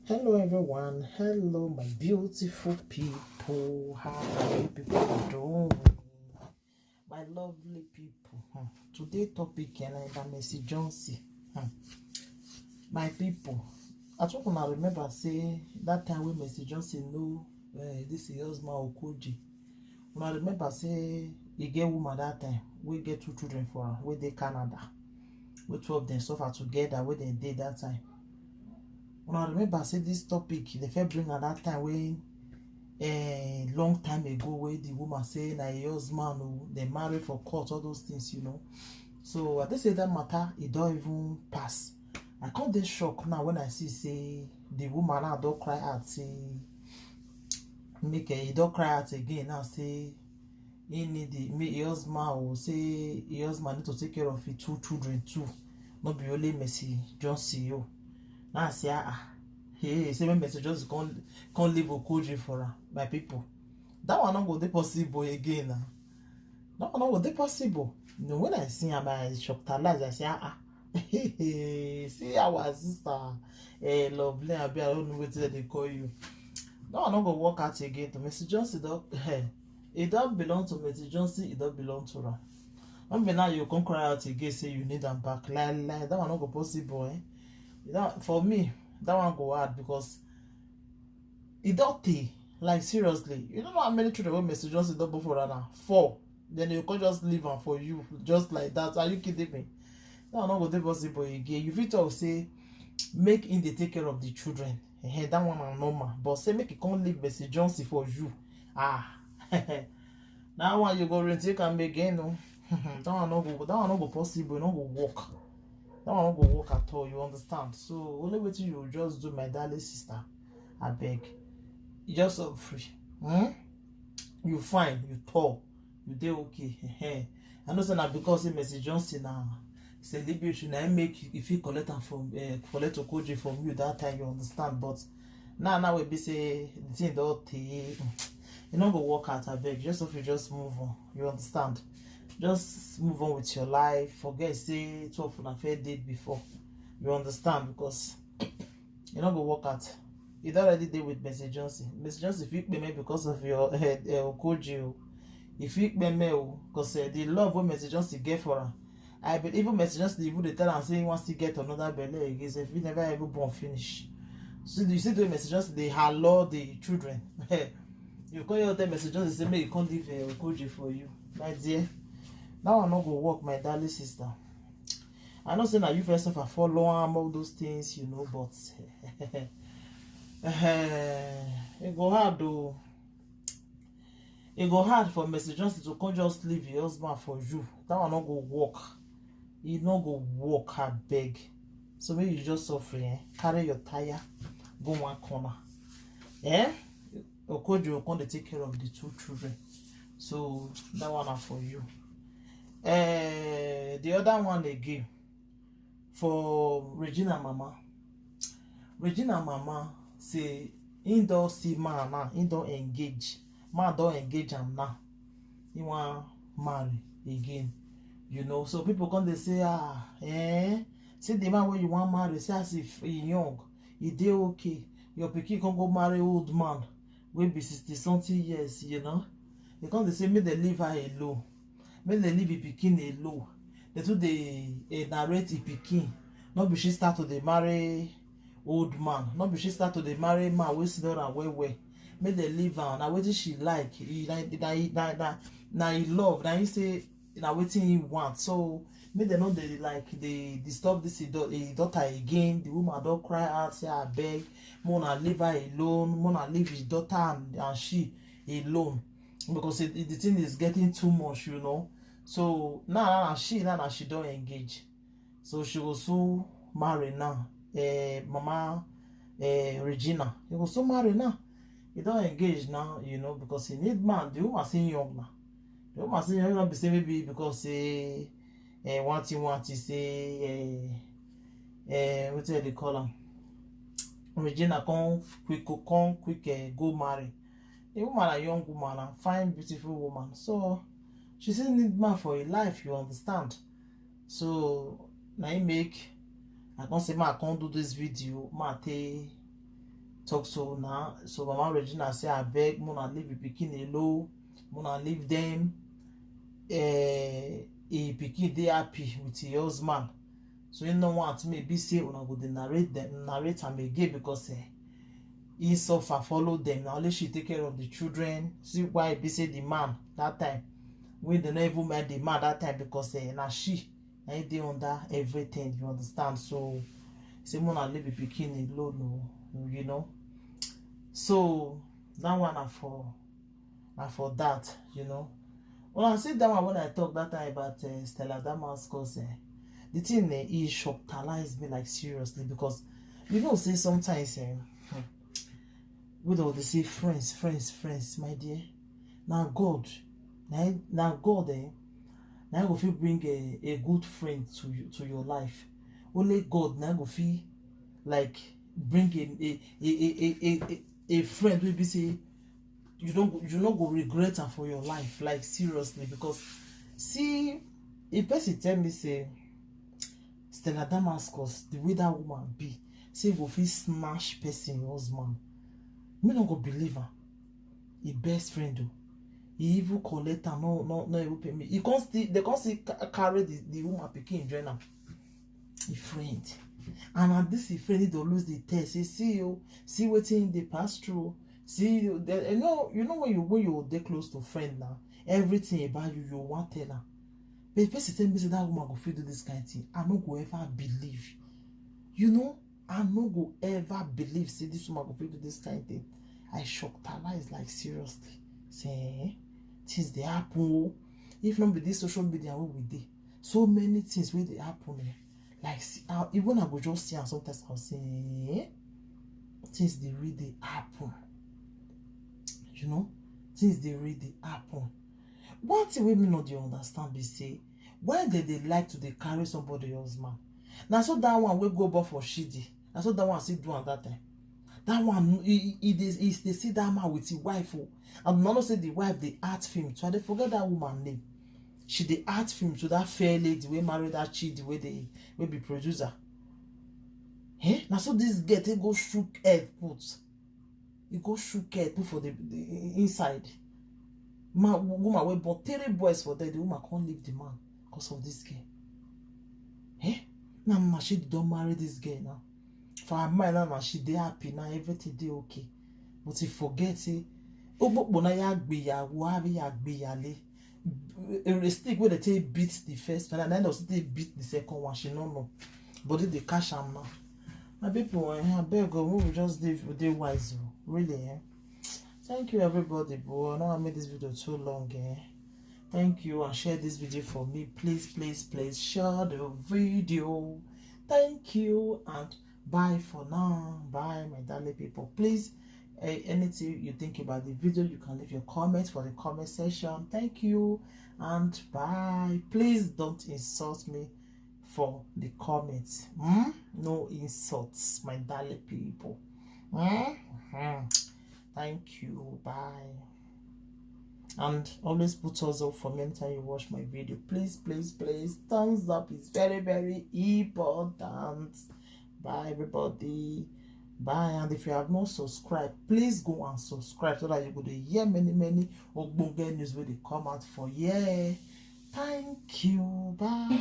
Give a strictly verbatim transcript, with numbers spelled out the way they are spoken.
Hello everyone, hello my beautiful people, how are you people doing? My lovely people, hmm. Today topic na about Mercy Johnson. Hmm. My people, I think una remember say that time when Mercy Johnson know uh, this Yosma Okoji. Una remember say e get woman that time wey get two children for am, wey dey Canada, wey two of them suffer together, wey dem dey that time. Una remember say this topic, they first bring am that time wey eh, long time ago, wey the woman say na her husband o, they marry for court, all those things, you know. So I think say that matter, e don even pass. I come dey shock now when I see say the woman now don cry out say, make eh, e don cry out again now say he need the, make him husband o, say him husband need to take care of him two children too, no be only Mercy Johnson o. Now I say, ah, ah, hey, say make Mercy Johnson come, come leave Okoji for am, my people. That one no go dey possible again now. That one no go dey possible. You know, when I see am, I shockalize. I say, ah, ah. See our sister, eh, Lovely, abi I don't know wetin dem dey call you. That one no go work out again. To Mercy Johnson don, eh, e don belong to Mercy Johnson, e don belong to am. No be now you come cry out again say you need am back. Lie, lie, that one no go possible, eh? That, for me, that one go hard because e don tey. Like, seriously, you don't know how many children wey Mercy Johnson don born for her now. Four. Then you come just leave am for you, just like that. Are you kidding me? That one no go dey possible again. You fit talk say make him dey take care of the children. Eh, that one na normal. But say make he come leave Mercy Johnson for you. Ah. That one you go retake am again, no? That one no go, that one no go possible, e no go work. That one no go work at all, you understand? So only wetin you just do, my darling sister, abeg, you just suffer. Hmm? You fine, you tall, you dey okay. I know say na because say Mercy Johnson na celebrity, na im make e fit collect am from, eh, collect Okoji from you that time, you understand? But now, now we be say the thing don tey, e no go work out, abeg. Just hope you just move on, you understand? Just move on with your life. Forget say two of una first date before, you understand? Because e no go work out. You don already dey with Mercy Johnson. Mercy Johnson fit kpeme because of your, eh, eh, Okoji o. E fit kpeme o, because, eh, the love wey Mercy Johnson get for am, I be, even Mercy Johnson even dey tell am say he wan still get another belle again sef, he never even born finish. So you see the way Mercy Johnson dey hallow the children. You come here tell Mercy Johnson say make he come leave, eh, Okoji for you, my dear. That one no go work, my darling sister. I know say na you first suffer, follow am, all those things, you know, but eh, e go hard o. E go hard for Mercy Johnson to come just leave your husband for you. That one no go work. E no go work, abeg. So make you just suffer, eh? Carry your tire, go one corner. Eh? Okoji go come dey take care of the two children. So that one na for you. Eh, the other one again, for Regina mama. Regina mama say he don see man now, he don engage. Man don engage am now. He wan marry again. You know, so people come dey say, ah, eh, see the man wey you wan marry, see as he f-, he young, he dey okay. Your pikin come go marry old man wey be sixty something years, you know. They come dey say make dem leave her alone. Make dem leave the pikin alone. They too dey, eh, narrate the pikin. No be she start to dey marry old man. No be she start to dey marry man wey senior am well well. Make dem leave am. Na wetin she like. E, na, na, na, na, na he love. Na he say na wetin he want. So make dem no dey, like, dey disturb this his dau-, his daughter again. The woman don cry out say, abeg, make una leave her alone. Make una leave his daughter and, and she alone, because it, it, the thing is getting too much, you know. So now, now she, now, now she don engage. So she go soon marry now. Eh, mama, eh, Regina, he go soon marry now. He don engage now, you know, because he need man. The woman still young now. The woman still young, no be say maybe because say, eh, one thing, one thing, say, eh, eh, wetin dem dey call am? Regina come quick, come quick, eh, go marry. The woman na young woman, na fine, beautiful woman. So she still need man for her life, you understand? So na im make I come say, ma, I come do this video, ma, take talk so now. So Mama Regina say, "I beg, mona leave the pikin alone, mona leave them." Eh, e pikin dey happy with him husband. So he no want me be say una go dey narrate them, narrate am again because, eh, he suffer, follow them. Now only she take care of the children. See why be say the man that time, when they no even mind the man that time because, eh, na she, na him dey under everything, you understand? So say mona leave the pikin alone, oh, you know. So that one na for, na for that, you know. Well, I see that one when I talk that time about, uh, Stella Damascus. Eh, the thing, eh, e shocktalize me, like, seriously, because you know say sometimes, eh, hmm, we don dey say friends, friends, friends, my dear. Na God, na, na God, eh, na go fit bring a, a good friend to you, to your life. Only God na go fit, like, bring a, a, a, a, a, a, a friend wey be say you don't, you no go regret am for your life, like, seriously. Because see, if person tell me say Stella Damascus, the way that woman be, say go fit snatch person husband, me no go believe am. Him best friend o, he even collect am, no, no, no even pay me. He come still, they come still ca-, carry the, the woman pikin join am. Him friend. And na this him friend, he dey always dey tell say, "See you, see wetin he dey pass through. See you." They, you know, you know when you, when you dey close to friend now, everything about you, you want tell am. But if person tell me say that woman go fit do this kind thing, I no go ever believe. You know, I no go ever believe say this woman go fit do this kind thing. I shocktalize, like, seriously. Say, eh, things dey happen o. If not be this social media wey we dey, so many things wey dey happen, eh, like, see, I, even I go just see am sometimes, I'll say, eh, things dey really dey happen. You know, things dey really dey happen. One thing wey me no dey understand be say, why dem dey like to dey carry somebody husband? Na so that one wey go born for Shidi, na so that one still do am that time. That one, he, he, he dey, he dey see that man with him wife o. And una know say the wife dey act film, so I dey forget that woman name. She dey act film to that fair lady wey marry that Chidi wey dey, wey be producer. Eh? Na so this girl take go shook head put. He go shook head put for the, the inside. Man, woman wey born three boys for there, the woman come leave the man because of this girl. Eh? Now, now she don marry this girl now. For her mind now, now she dey happy now, everything dey okay. But he forget say, "Okpokpo na ya gbeyawo, abi ya gbeyale." A stick wey dem take beat the first one, and then dem still take beat the second one, she no know. Body dey catch am now. My people, eh, abeg o, we just dey, dey wise o, really, eh. Thank you, everybody, bro. I no wan make this video too long, eh. Thank you, and share this video for me. Please, please, please share the video. Thank you, and bye for now. Bye, my darling people. Please, eh, anything you think about the video, you can leave your comments for the comment section. Thank you, and bye. Please don't insult me for the comments. Hmm? No insults, my darling people. Hmm? Hmm. Thank you. Bye. And always put thumbs up for me anytime you watch my video. Please, please, please. Thumbs up is very, very important. Bye, everybody. Bye. And if you have not subscribed, please go and subscribe so that you go dey hear many, many ogbonge news wey dey come out for here. Thank you. Bye.